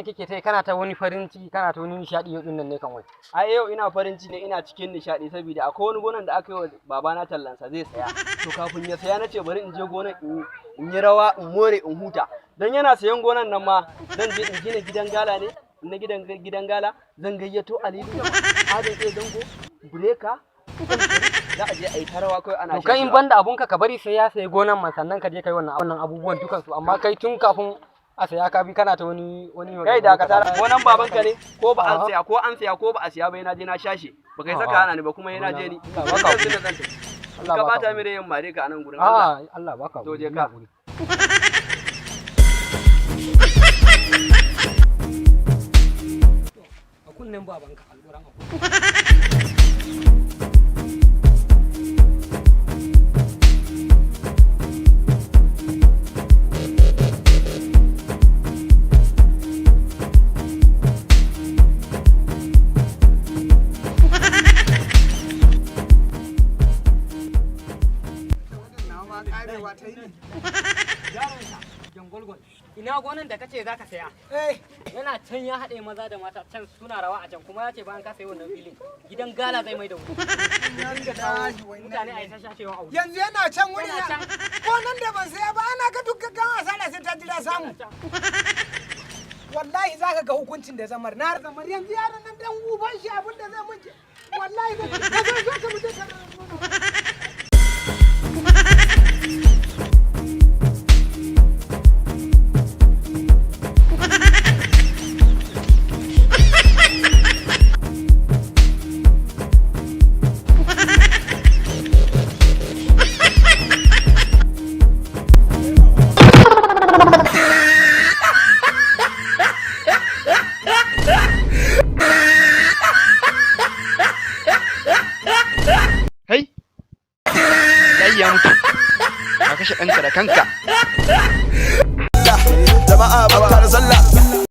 Kake tai kana ta wani farin ciki, kana ta wani nishadi yau dinnan ne kan wai? Ai yau ina farin ciki ne, ina cikin nishadi, saboda akwai wani gonan da aka yi wa babana tallansa zai saya. To kafin ya saya nace bari in je gonan in yi rawa, in more, in huta. Dan yana sayan gonan nan ma zan je in gina gidan gala ne, na gidan gala zan gayyato Aliyu Adam A Zango, Breka, za a je a yi ta rawa kawai ana To kai, in banda abunka, ka bari sai ya sayi gonan man sannan ka je kai wannan abubuwan dukan su, amma kai tun kafin a saya ka bi kana ta wani Kai da ka tara gonan babanka ne, ko ba an saya ko an saya ko ba a siya ba, yana je na shashe ba kai saka hana ni ba, kuma yana je ni Allah baka yanzu da zan tafi. Allah Ka baka bata mi da yin mare ka a nan gurin Allah. A'a, Allah baka To je hakuri, ka. hakuri. A kunnen babanka, alƙuran a. Karewa ta yi ne. Jangolgol, ina gonan da kace zaka saya? Eh, Yana can ya haɗe maza da mata can suna rawa a can, kuma ya ce bayan ka sayi wannan filin gidan gala zai mai da wuri. Mutane a yi ta shashewa a wuri. Yanzu yana can wuri Yana ya. can. Gonan da ban saya ba, ana ga duk gaggawa asara sai ta jira samu. Wallahi za ka ga hukuncin da zamar. Na zamar yanzu yaron nan dan uban shi abin da zai mun. Wallahi zai ka zo zo ka mutu ka. Kai! Yayi ya mutu. Ka kashe ɗanka da kanka. Jama'a, barka da sallah.